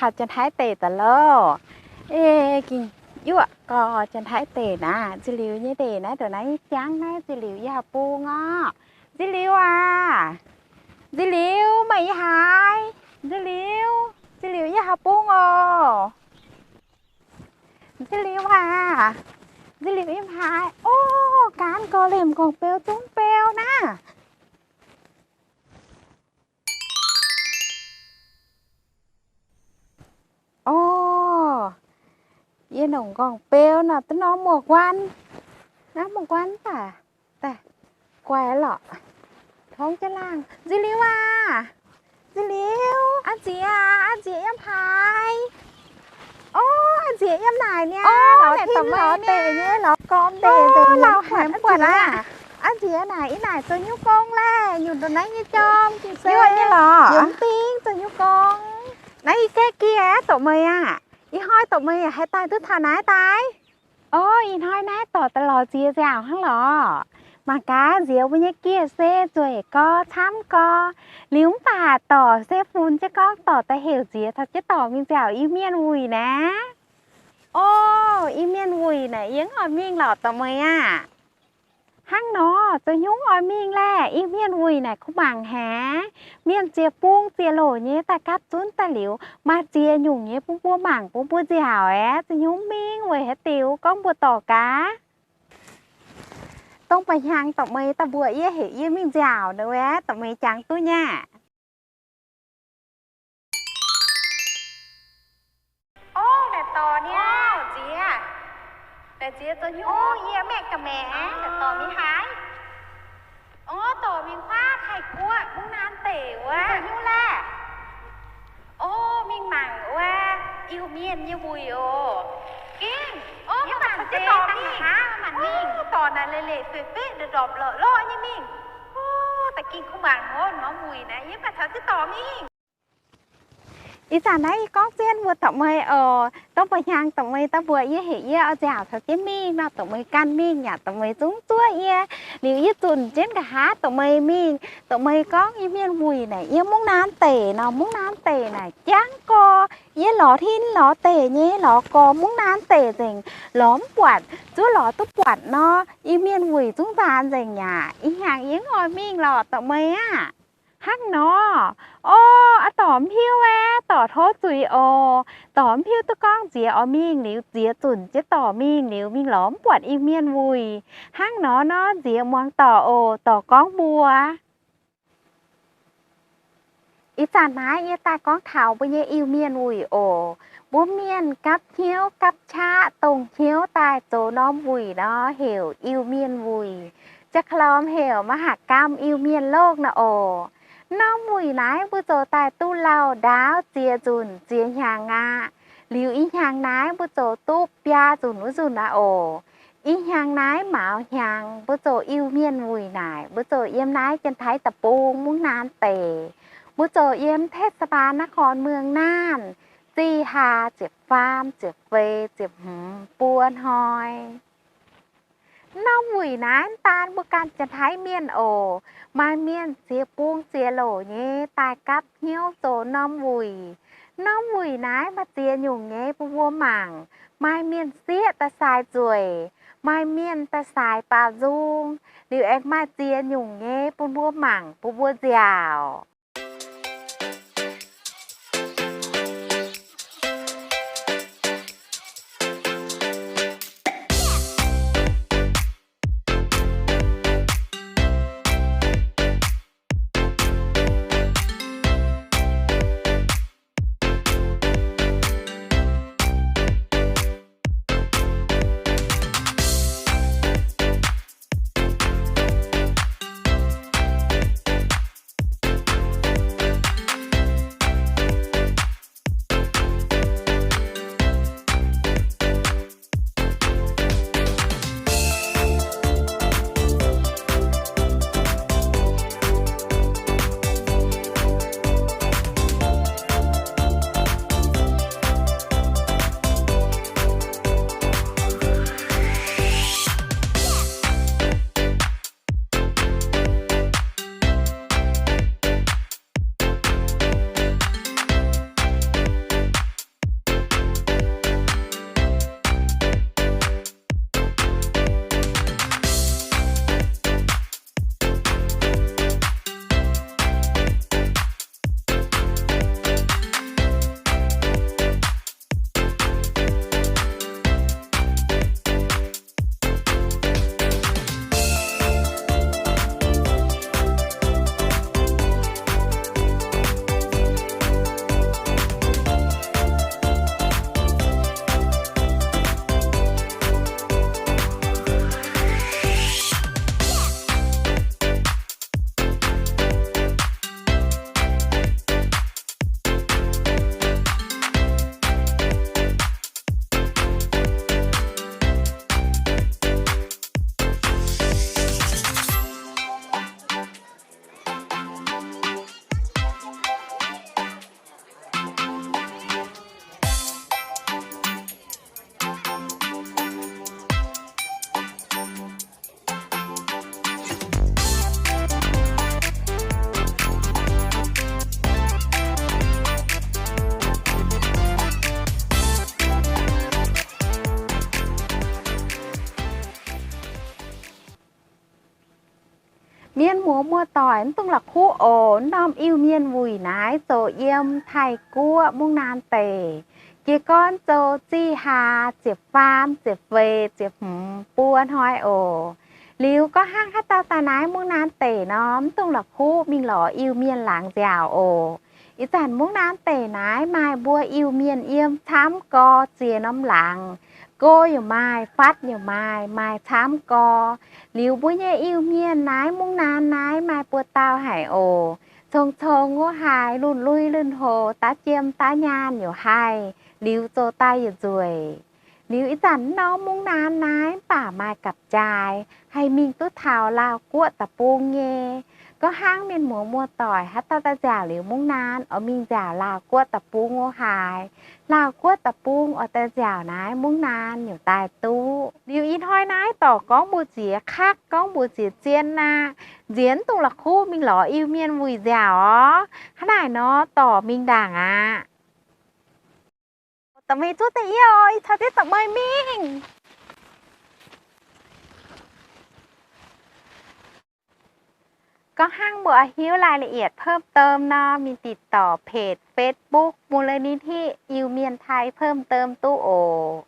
Taux Janx-Taiv deic daaih loh. Ei, ging yuoqv gorx Janx-Taiv deic naaiv, nziex liuz nyei deic naaiv, ndongc naaiv nyei jangv naaiv, nziex liuz yie haaix bung orqc? Nziex liuz aac, nziex liuz meih yie haaix? Nziex liuz, nziex liuz yie haaix bung oc? Nziex liuz aac, nziex liuz yiem haaix? Orv, gaanv gorx lemh nqorngv-beu zungv beu naaiv. Orv, yie nongc nqorngv-beu nor duqv norm muoz-guan. Naaiv muoz-guan daaih, daaih guaix lorqc. Tongx jienv laangh. Nziex liuz aac, nziex liuz, a'nziex aac, a'nziex yiem haaix? Orv, a'nziex yiem naaic niaa. Orv, lorz tin lorz deic nyei, lorz gormx deic nzengc, lauh haic mv buatc aqv. A'nziex naaic, yie naaic zoux nyungc gong laeh, nyungc ndongc naaiv nyei jorm, yie nyei lorqc, yiem ding zoux nyungc gong. Naaiv yie gaeqv giex dorc meih aah. Ih hnoi dorc meih yaac haih daaih duqv taux naaiv daaih. Orv, ih hnoi naaiv dorc daaih lorz nziex nziaauc hnangv lorqc. Mangc gaax nziex mbuo nyei giex se nzueic gorx, camv gorx. Liuz mv baac dorc se funx jienv gorngv dorc daaih heuc nziex caux jienv dorc mingh nziaauc Iu-Mienh wuic naaiv. Orv, Iu-Mienh wuic naaic yie mv oix mingh lorqc dorc meih aah. Hnangv nor, zoux haaix nyungc oix mingh laeh? Iu-Mienh wuic naaic kuv mangc haic. Mienh ziex bung ziex loc nyei daaih gapv zunv daaih liuz, maaih ziex nyungc nyei bun mbuo mangc, bun mbuo nziaauc aeqv, zoux haaix nyungc mingh weic haaix diuc gorngv mbuo dorc gaax. Dongh ba'hnyangx dorc meih daaih mbuox yie heuc yie mingh nziaauc nor aeqv, dorc meih jangx duqv nyei aqv. Orv, naaic dorc niaa, nziex. Naaic nziex zoux haaix nyungc? Yie mv gaengh maengc, naaic dorc mingh haaix? Orv, dorc mingh huaav Taiv-Guoqv mungv naaiv deic wuov. Zoux haaix nyungc laeh? Orv, mingh mangc wuov Iu-Mienh nyei wuic oc. Gengh, orv, yie mangc deix dorc mingh aqv, mangc mingh. Dorc naaic leiz-leiz feix-feqv, ndorpc-ndorpc lorqc lorqc nyei mingh. Orv, da'gingh kuv mangc hov norm wuic naaiv, yie mv baac caux jienv dorc mingh. Ih zanc naaiv yie gorngv zien mbuox dorc meih oc. Dongh ba'hnyangx dorc meih daaih mbuox yie heuc yie oix nziaauc caux jienv mingh nor, dorc meih ganh mingh yaac dorc meih zungv zuov yie. Liuz yie zunc jienv nqa'haav dorc meih mingh. Dorc meih gorngv Iu-Mienh wuic naaic yiem mungv naaiv deic nor, mungv naaiv deic naaic jangv gorx. Yie lorz tin lorz deic nyei, lorz gorx mungv naaiv deic nzengc, lorz mv buatc. Zuov lorz duqv buatc nor, Iu-Mienh wuic zungv nzaanx nzengc yaac. Ih hnyangx yie mv oix mingh lorqc dorc meih aah. Hnangv nor, orv, aa dorc mv hiuv aeqv, dorc tov zuiz oc. Dorc mv hiuv duqv gorngv nziex oix mingh liuz, nziex zunc jienv dorc mingh liuz, mingh lorz mv buatc Iu-Mienh wuic. Hnangv nor nor, nziex muangx dorc oc, dorc gorngv mbuo. Ih zanc naaiv yie daaih gorngv taux mbuo nyei Iu-Mienh wuic oc. Mbuo mienh gapv hnyouv gapv qaqv dongh hnyouv daaih zoux norm wuic nor heuc Iu-Mienh wuic. Jaa-klom heuc มหกรรม Iu-Mienh โลก naaiv oc. Norm wuic naaiv mbuo zoux daaih duqv lauh ndaauv ziex nzunc ziex hnyangx aqv. Liuz ih hnyangx naaiv mbuo zoux duqv biaa nzunc wuov nzunc aqv oc. Ih hnyangx naaiv mauz hnyangx mbuo zoux Iu-Mienh wuic naaic, mbuo zoux yiem naaiv Janx-Taiv deic-bung mungv naaiv deic. Mbuo zoux yiem เทศบาลนครเมืองน่าน zih haa ziepc faam ziepc feix ziepc hmz buo hnoi. Norm wuic naaiv mv daan mbuo ganh Janx-Taiv mienh oc. Maaih mienh ziex bung ziex loc nyei daaih gapv hnyouv zoux norm wuic. Norm wuic naaiv maaih ziex nyungc nyei bun mbuo mangc. Maaih mienh sieqv daaih sai nzueic. Maaih mienh daaih sai baaux nzung. Liuz aengx maaih ziex nyungc nyei bun mbuo mangc, bun mbuo nziaauc. Mienh muoz muoz-doic, mv dungx la'kuqv oc. Norm Iu-Mienh wuic naaiv zoux yiem Taiv-Guoqv, Mungv Naan deic. Jiez gorn zoux zih hlaax ziepc faam, ziepc feix, ziepc hmz buo hnoi oc. Liuz gorngv hnangv haaix dauh daaih naaiv Mungv Naan deic nor, mv dungx la'kuqv, mingh lorz Iu-Mienh laangz nziaauc oc. Ih zanc Mungv Naan deic naaiv maaih mbuo Iu-Mienh yiem camv gorx ziex norm laangz. Go yaac maaih, fatv yaac maaih, maaih camv gorx. Liuz mbuo nyei Iu-Mienh naaiv Mungv Naan naaiv maaih buo dauh haic oc. Cong-cong wuov haaix, lunh lui lunh hoc, daav jiem daav nyaanh yaac haih, liuz zoux daaih yaac nzueic. Liuz ih zanc norm Mungv Naan naaiv mv baac maaih gapv-jaaix, haih mingh duqv taux Laauh Guoqv deic-bung nyei. Gorngv hnangv mienh muoz muoz-doic haaix dauh daaih nziaauc liuz Mungv Naan oix mingh nziaauc Laauh Guoqv deic-bung wuov haaix, Laauh Guoqv deic-bung oix daaih nziaauc naaiv Mungv Naan yaac daaih duqv. Liuz ih hnoi naaiv dorc gorngv mbuox ziex kaqv, gorngv mbuox ziex zien aqv. Nziex mv dungx la'kuqv, mingh lorz Iu-Mienh wuic nziaauc orv. Hnangv naaic nor dorc mingh ndaangc aqv. Dorc meih zuov deix yie oc, ih caux ziex dorc meih mingh. Gorngv hnangv mbuo oix hiuv รายละเอียด เพิ่มเติม nor, mingh ติดต่อ เพจ Facebook มูลนิธิ Iu-Mienh Taiv เพิ่มเติม duqv oc.